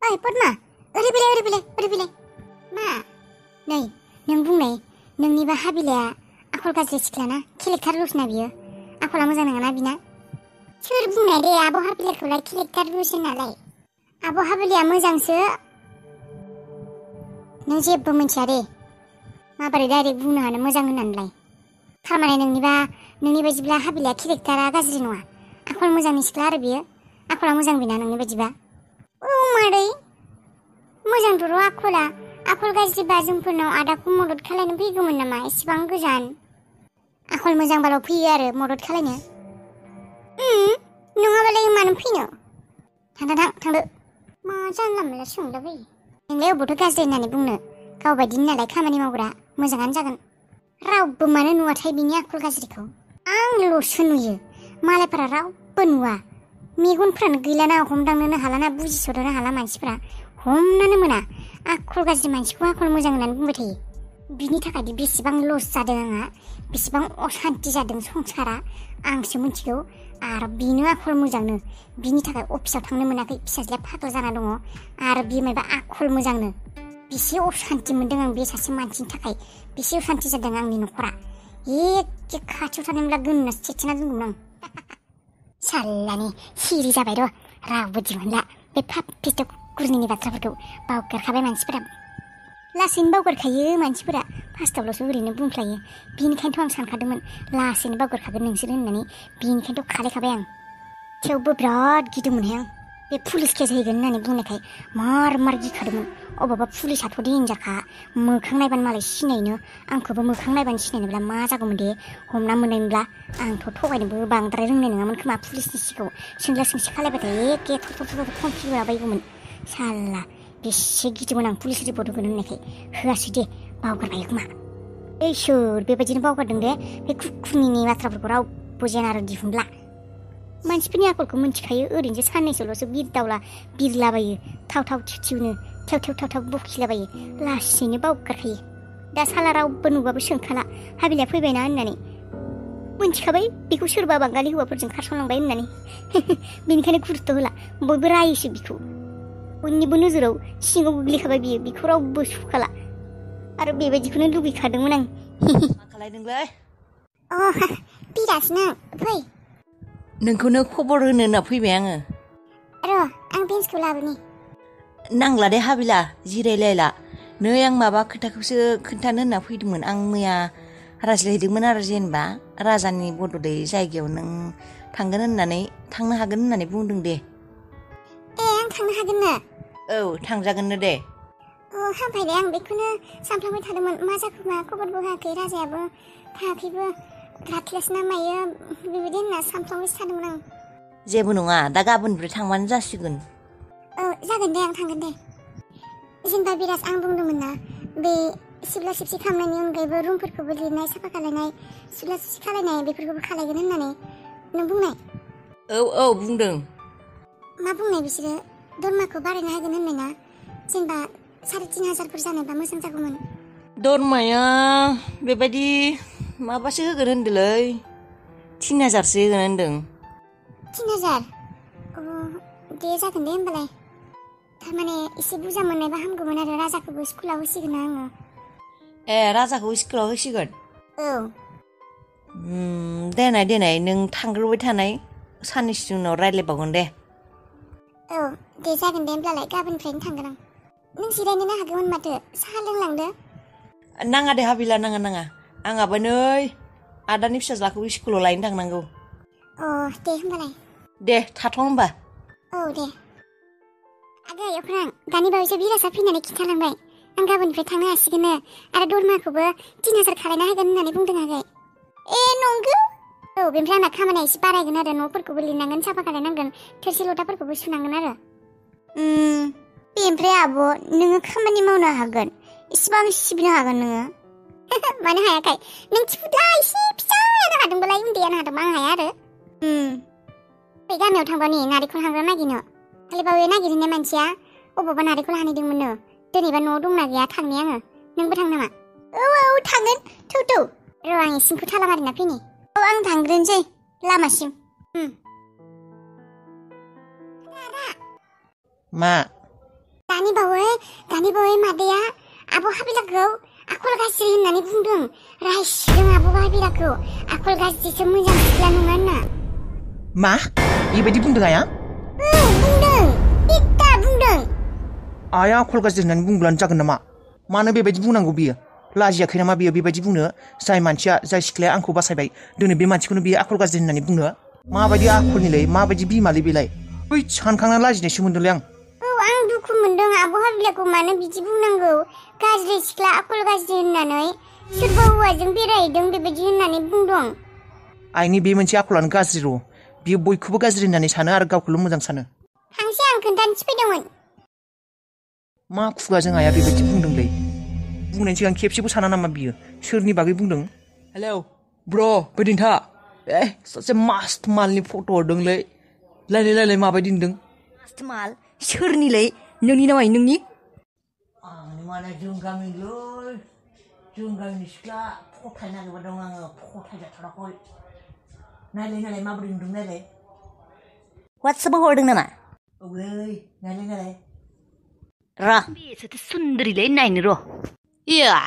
ओइ पद्मा ओरै फैलाय मा नै नों बुंनाय नोंनिबा हाबिलाया आखल गाज्रि सिख्लाना केरेक्टार लसना बियो आखला मोजां नङाना बिना सोर बुंनाय दे आब' हाबिलाखौलाय केरेक्टार लस होननालाय आब' हाबिलाया मोजांसो नों जेबो मिथिया दे माबोरै डाइरेक्ट बुंनो हानो मोजां होननानैलाय थारमाने नोंनि बायदिब्ला हाबिलाया केरेक्टारा गाज्रि नङा आखल मोजांनि सिख्ला आरो बियो आखला मोजां बिना नोंनि बायदिबा औ मादै मोजांथ' र' आखल गाज्रिबा जोंफोरनाव आदाखौ मदद खालायनो फैगौमोन नामा एसेबां गोजान आखल मोजांबाल' फैयो आरो मदद खालायनो नङाबालाय मानो फैनो थांदो मा जानला मोनला सोंलाबायो नोंलाय अबावथ' गाज्रि होननानै बुंनो गावबायदिनि नालाय खामानि मावग्रा मोजाङानो जागोन रावबो मानो नुवाथाय बिनि आखल गाज्रिखौ आंल'सो नुयो मालायफोरा रावबो नुवा मेगनफ्रानो गैलाना हमदांनोनो हालाना बुजिस'नो हाला मानसिफ्रा हमनानो मोना आखल गाज्रि मानसिखौ आखल मोजां होननानै बुंबाय थायो बिनि थाखाय बेसेबां लस जादों आंहा बेसेबां असान्ति जादों संसारा आंसो मिथिगौ आरो बेनो आखल मोजांनो बिनि थाखाय अफिसाव थांनो मोनाखै फिसाज्लाया फाग्ला जाना दङ आरो बे माबा आखल मोजांनो बेसे असान्ति मोनदों आं बे सासे मानसिनि थाखाय बेसे असान्ति जादों आंनि न'खरा एखे खाथियाव थानायब्ला गोनना सेथिना दोनगौमोन आं साल्लानि सिरि जाबाय र' रावबो दिहुनला बे फाफिस्ट कुकुरनि बाथ्राफोरखौ बावगारखाबाय मानसिफोरा लासैनो बावगारखायो मानसिफोरा फार्स्टआवल'सो ओरैनो बुंफ्लायो बिनिखायनोथ' आं सानखादोंमोन लासैनो बावगारखागोन नोंसोर होननानै बिनिखायनोथ' खालायखाबाय आं थेवबो बिराद गिदोंमोनहाय आं बे पुलिस केस हैगोन होननानै बुंनायखाय मार गिखादोंमोन अबावबा पुलिसाथ' डेन्जारखा मोखां नायबानो मालाय सिनायनो आंखौबो मोखां नायबानो सिनायनोब्ला मा जागौमोन दे हमना मोननायमोनब्ला आंथ' थगायनोबो बांद्राय रोंनाय नङामोन खोमा पुलिसनि सिगाङाव सोंला सोंसि खालायबाथाय एखे थर खमफिलाबायगौमोन साल्ला बेसे गिदोंमोन आं पुलिस रिपर्ट होगोन होननायखाय होआसै दे बावगारबाय खोमा इसोर बेबायदिनो बावगारदों दे बे कुकुरनि बाथ्राफोरखौ रावबो जेन आरो दिहुनला मानसिफोरनि आखलखौ मिन्थिखायो ओरैनोसो साननैसोल'सो बिरलाबायो थाव थिउनो थेव बखिलाबायो लासैनो बावगारखायो दा साला रावबो नुबाबो सोंखाला हाबिलाया फैबायना होननानै मिन्थिखाबाय बेखौ सोरबा बांगालि हौवाफोरजों खारसनलांबाय होननानै बेनिखायनो गुरुत्त' होला बयबो रायोसो बिखौ बयनिबो नोजोराव सिङाव गोग्लैखाबाय बिखौ रावबो सुखाला आरो बेबायदिखौनो लुबैखादोंमोन आं मा खालायदोंलै बिरासनो फै नोंखौनो खबर होनो होनना फैबाय आङो र' आं बेन्सखौ लाबोनि नांला दे हाबिला जिरायलायला नै आं माबा खोथाखौसो खोन्थानो होनना फैदोंमोन आं मैया रायज्लायहैदोंमोन आरो जेनेबा राजानि बदलै जायगायाव नों थांगोन होननानै थांनो हागोन होननानै बुंदों दे आं थांनो हागोन ना औ थांजागोननो दे हामबाय दे आं बेखौनो सानफ्लांबाय थादोंमोन मा जाखो मा खबरबो होआखै राजायाबो थायाखैबो राथ्लास ना मायो बेबायदि होनना सानफ्लांबायसो थादोंमोन आं जेबो नङा दा गाबोननिफ्राय थांबानो जासिगोन जागोन दे आं थांगोन दे जेनेबा बिराज आं बुंदोंमोन ना बे सिबला सिबसि खालामनायनि अनगायैबो रुमफोरखौबो लिरनाय साफा खालायनाय सिबला सिबसि खालायनाय बेफोरखौबो खालायगोन होननानै नों बुंनाय औ बुंदों मा बुंनाय बिसोरो दरमाखौ बारायना होगोन होननाय ना जेनेबा 3,500 जानायबा मोजां जागौमोन दरमाया बेबायदि माबासो होगोन होनदोंलै 3,000सो होगोन होनदों 3,000 दे जागोन दे होमबालाय थारमाने एसे बुरजा मोननायबा हामगौमोन आरो राजाखौबो स्कुलाव होसिगोन ना आङो राजाखौ स्कुलाव होसिगोन औ देनाय नों थांग्रोबाय थानाय साननैसो उनाव रायज्लायबावगोन दे औ दे जागोन दे होमब्लालाय गाबोननिफ्रायनो थांगोन आं नों जिरायनोनो हागौमोन माथो साहा लोंलांदो नाङा दे हाबिला नाङा आंहाबो नै आदानि फिसाज्लाखौ स्कुलाव लायनो थांनांगौ दे होमबालाय दे थाथ' होमबा औ दे आगै अख्रां दानि बावैसो बिरासा फैनानै खिन्थालांबाय आं गाबोननिफ्राय थांनो हासिगोननो आरो दरमाखौबो 3,000 खालायना होगोन होननानै बुंदों आगै नंगौ औ बेनिफ्राय आंना खामानिया एसे बारायगोन आरो न'फोरखौबो लिरनांगोन साफा खालायनांगोन थोरसि लथाफोरखौबो सुनांगोन आरो बेनिफ्राय आब' नोङो खामानि मावनो हागोन इसेबां सिबिनो हागोन नोङो मानो हायाखै नों थिफुला एसे फिसा जानो हादोंबालाय उन्दैयानो हादोंबा आं हाया आरो बे गामियाव थांबा नै नारेंखल हानग्रा नागिरनो खालि बावै नागिरहैनाय मानसिया अबावबा नारेंखल हानहैदोंमोननो दिनैबा न'आव दंना गैया थांनि आङो नोंबो थां नामा औ थांगोन थौ र' आं इसिंखौ थाला मारिना फैनि आं थांग्रोनोसै लामासिम मा दानि बावै मादैया आब' हाबिलाखौ आखल गाज्रि होननानै बुंदों रायसिदों आब' हाबिलाखौ आखल गाज्रिसो मोजां सिख्ला नङा होनना मा बेबायदि बुंदों आया बुंदों इत्ता बुंदों आया आखल गाज्रि होननानै बुंब्लानो जागोन नामा मानो बेबायदि बुंनांगौ बियो लाजियाखै नामा बियो बेबायदि बुंनो जाय मानसिया जाय सिख्लाया आंखौ बासायबाय दिनै बे मानसिखौनो बियो आखल गाज्रि होननानै बुंनो माबायदि आखलनिलै माबायदि बिमालै बेलाय बै सानखांना लाजिनायसो मोनदोंलै आं दुखु मोनदों आब' हाबिलाखौ मानो बिदि बुंनांगौ गाज्रि सिख्ला आखल गाज्रि होननानै सोरबा हौवाजों बेरायहैदों बेबायदि होननानै बुंदों आइनि बे मोनसे आखलानो गाज्रि र' बियो बयखौबो गाज्रि होननानै सानो आरो गावखौल' मोजां सानो थांसै आं खोन्थानोसो फैदोंमोन मा खुगाजों आया बेबायदि बुंदोंलै बुंनायनि सिगां खेबसेबो साना नामा बियो सोरनि बागै बुंदों हेलौ ब्र बैदिन्था सासे मास्ट मालनि फट' हरदोंलै लायलाय माबायदि नुदों मास्ट माल सोरनिलै नोंनि नामाय नोंनि आंनि माने जों गामिनि सिख्ला फथाय नागिरबाय दं आङो फथाय जाथाराखै नायलाय माबोरै नुदों नायलाय वाट्सएपआव हरदों नामा औलै नायलाय र बेसोथ' सुन्दरिलै नायनो र इया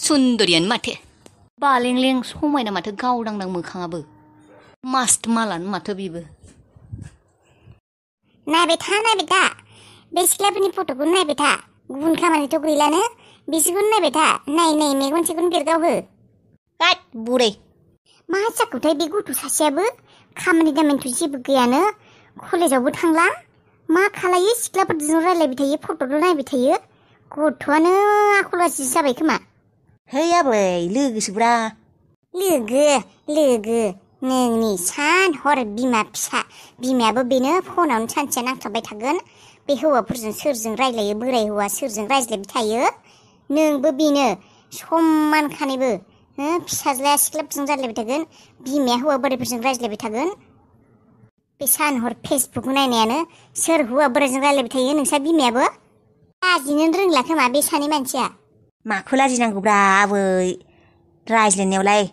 सुन्दरियानो माथो बालेंलें समायना माथो गावदांदां मोखाङाबो मास्ट मालानो माथो बेबो नायबाय था बे सिख्लाफोरनि फट'खौ नायबाय था गुबुन खामानिथ' गैलानो बिसोरखौनो नायबाय था नाय मेगन सेगन बेरगावहो हाट बुरै मा जाखोथाय बे गथ' सासेयाबो खामानि दामानिथ' जेबो गैयानो कलेजावबो थांला मा खालायो सिख्लाफोरजों रायलायबाय थायो फट'ल' नायबाय थायो गथ'आनो आखल गाज्रि जाबाय खोमा है आबै लोगोसोब्रा लोगो नोंनि सान हर बिमा फिसा बिमायाबो बेनो फनावनो सानसेया नांथाबबाय थागोन बे हौवाफोरजों सोरजों रायलायो बोराय हौवा सोरजों रायज्लायबाय थायो नोंबो बेनो समानखानिबो फिसाज्लाया सिख्लाफोरजों रायज्लायबाय थागोन बिमाया हौवा बोरायफोरजों रायज्लायबाय थागोन बे सान हर फेसबुक नायनायानो सोर हौवा बोरायजों रायज्लायबाय थायो नोंसा बिमायाबो लाजिनो रोंला खोमा बे सानै मानसिया माखौ लाजिनांगौब्रा आबै रायज्लायनायावलाय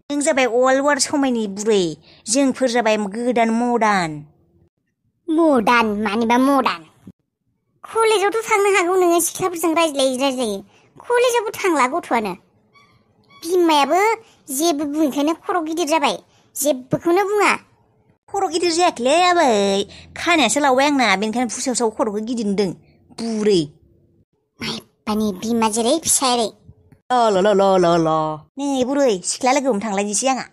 नों जाबाय अल्ड वार्ड समायनि बुरै जोंफोर जाबाय गोदान मडार्न मानिबा मडार्न कलेजावथ' थांनो हागौ नोङो सिख्लाफोरजों रायज्लायो कलेजावबो थांला गथ'आनो बिमायाबो जेबो बुङैखायनो खर' गिदिर जाबाय जेबोखौनो बुङा खर' गिदिर जायाखैलै आबै खानायासो लावबाय आंना बेनिखायनो फुसावसाव खर'खौ गिदिर नुदों बुरै माइबानि बिमा जेरै फिसा एरै ल नै बुरै सिख्ला लोगो हमनो थांलायनोसै आंहा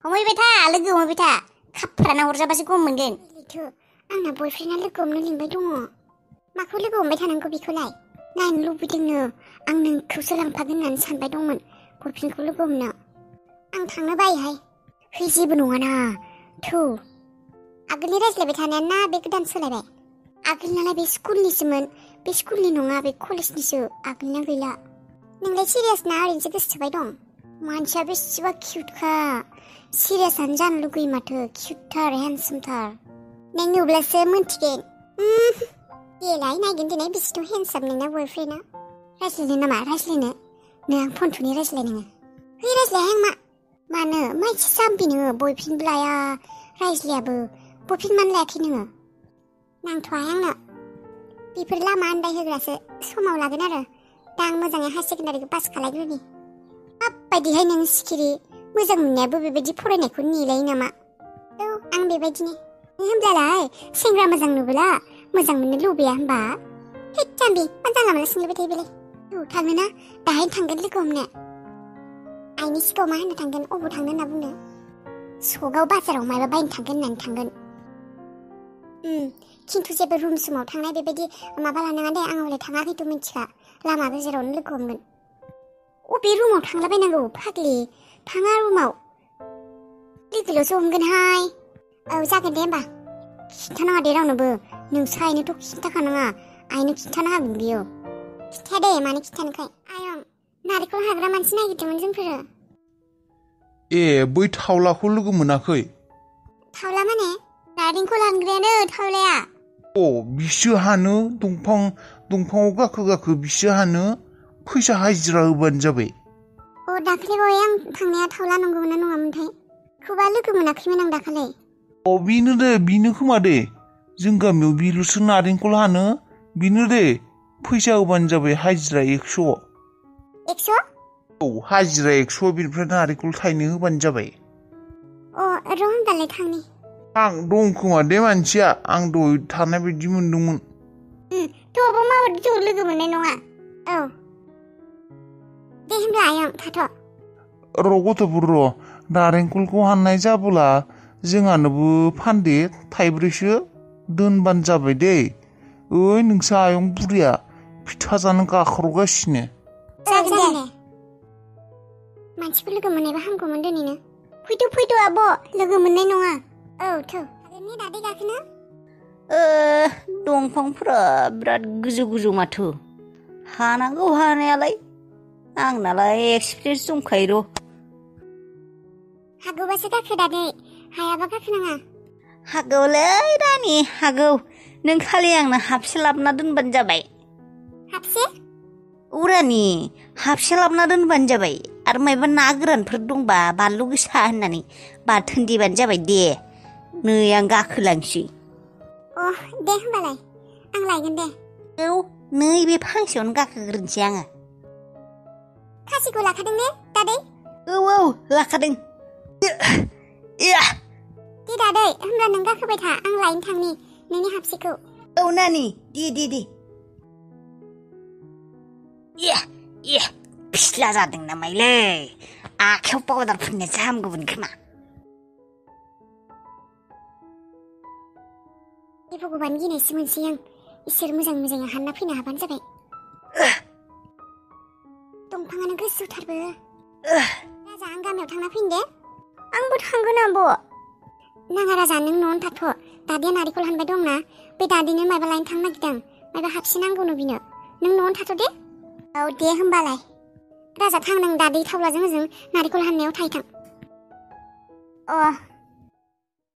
हमहैबाय था लोगो हमहैबाय था खाफ्राना हरजाबासो गम मोनगोन आंना बयफ्रेन्डआ लोगो हमनो लिंबाय दङ माखौ लोगो हमबाय थानांगौ बेखौलाय नायनो लुबैदोंनो आं नोंखौसो लांफागोन होननानै सानबाय दंमोन बयफ्रेन्डखौ लोगो हमनो आं थांनो बायोहाय है जेबो नङाना थौ आगोलनि रायज्लायबाय थानाया ना बे गोदान सोलायबाय आगोलनालाय बे स्कुलनिसोमोन बे स्कुलनि नङा बे कलेजनिसो आगोलना गैला नोंलाय सिरियास ना ओरैनोसो गोसोथोबाय दं मानसिया बेसेबा किउटखा सिरियासआनो जानो लुगैयो माथो किउटथार हेन्डसामथार नों नुब्लासो मोनथिगोन देलाय नायगोन दिनै बेसेथ' हेन्डसाम नोंना बयफ्रेन्डआ रायज्लायनो नामा रायज्लायनो नों आं फन थुनि रायज्लाय नोङो है रायज्लायहां मानो माइसि जाम्बि नोङो बयफ्रेन्ड लाया रायज्लायाबो बयफ्रेन्ड मानो लायाखै नोङो नांथ'हाय आंनो बेफोर लामा आन्दाय होग्रासो समाव लागोन आरो दा आं मोजाङै हायार सेकेन्डारिखौ पास खालायग्रोनि माबायदिहाय नों सिखिरि मोजां मोननायाबो बेबायदि फरायनायखौ नेलायो नामा औ आं बेबायदिनो होमब्लालाय सेंग्रा मोजां नुबोला मोजां मोननो लुबैया होमबा है जाम्बि मा जानला मोनला सोंलायबाय थायो बेलाय औ थांनोना दाहायनो थांगोन लोगो हमनो आइनि सिगाङाव मा होननो थांगोन अबाव थांनो होनना बुंनो सगाव बाजाराव माबा बायनो थांगोन होननानै थांगोन खिन्थु जेबो रुम समाव थांनाय बेबायदि माबा लानाङा दे आं हले थाङाखैथ' मिथिखा लामा गेजेरावनो लोगो हमगोन अबे रुमाव थांलाबायनांगौ फाग्लि थाङा रुमाव लोगोल'सो हमगोनहाय औ जागोन दे होमबा खिन्थानाङा दे रावनोबो नोंसो आइनोथ' खिन्थाखानाङा आइनो खिन्थाना होगोन बियो खिन्थाया दे मानो खिन्थानोखाय आयं नारेंखल हाग्रा मानसि नागिरदोंमोन जोंफोरो ए बै थावलाखौ लोगो मोनाखै थावला माने नारेंखल हानग्रायानो थावलाया अ बिसो हानो दंफाङाव गाखो बिसो हानो फैसा हाजिरा होबानो जाबाय अ दाखालि बावै आं थांनाया थावला नंगौमोन ना नङामोनथाय खौबा लोगो मोनाखैमोन आं दाखालि अ बेनो खोमा दे जों गामियाव बिल'सो नारेंखल हानो बेनो दे फैसा होबानो जाबाय हाजिरा 100 100? औ हाजिरा 100 बिनिफ्राय नारेंखल थाइनै होबानो जाबाय अ र' होनबालाय थांनि आं दं खोमा दे मानसिया आं दहाय थानाय बायदि मोनदोंमोन थ'आबो माबायदि ज' लोगो मोननाय नङा औ दे होनब्ला आयं थाथ' र' गथ'फोर र' नारेंखलखौ हाननाय जाबोला जोंहानोबो फानदे थाइब्रैसो दोनबानो जाबाय दे ओइ नोंसा आयं बुरिया फिथा जानो गाख्र'गासिनो जागोन दे मानसिफोर लोगो मोननायबा हामगौमोन दिनैनो फैद' आब' लोगो मोननाय नङा औ थौ हागोन ने दादै गाखोनो दंफांफोरा बिराद गोजौ गोजौ माथो हानांगौ हानायालाय आंनालाय एक्सपिरियेन्स दंखायो र' हागौबासो गाखो दादै हायाबा गाखोनाङा हागौलै रानि हागौ नों खालि आंनो हाबसे लाबोना दोनबानो जाबाय हाबसे उरानि हाबसे लाबोना दोनबानो जाबाय आरो मायबा ना गोरानफोर दंबा बानलु गोसा होननानै बाथोन देबानो जाबाय दे नै आं गाखोलांसै अ दे होनबालाय आं लायगोन दे औ नैबे फांसेयावनो गाखोग्रोनोसै आङो खासिखौ लाखादों ने दादै औ लाखादों दे दादै होमब्ला नों गाखोबाय था आं लायनो थांनि नोंनि हाबसेखौ औ नानि दे फिस्ला जादों नामायलै आखायाव पाउदार फुननायासो हामगौमोन खोमा भगबान गिनायसो मोनसै आं इसोर मोजां हानना फैनो हाबानो जाबाय दंफाङानो गोजौथारबो राजा आं गामियाव थांना फैनो दे आंबो थांगोन आब' नाङा राजा नों न'आवनो थाथ' दादैया नारेंखल हानबाय दंना बे दादैनो माबा लायनो थांनो नागिरदों माबा हाबसे नांगौनो बिनो नों न'आवनो थाथ' दे औ दे होमबालाय राजा थां नों दादै थावलाजों ओजों नारेंखल हाननायाव थाहैथां अ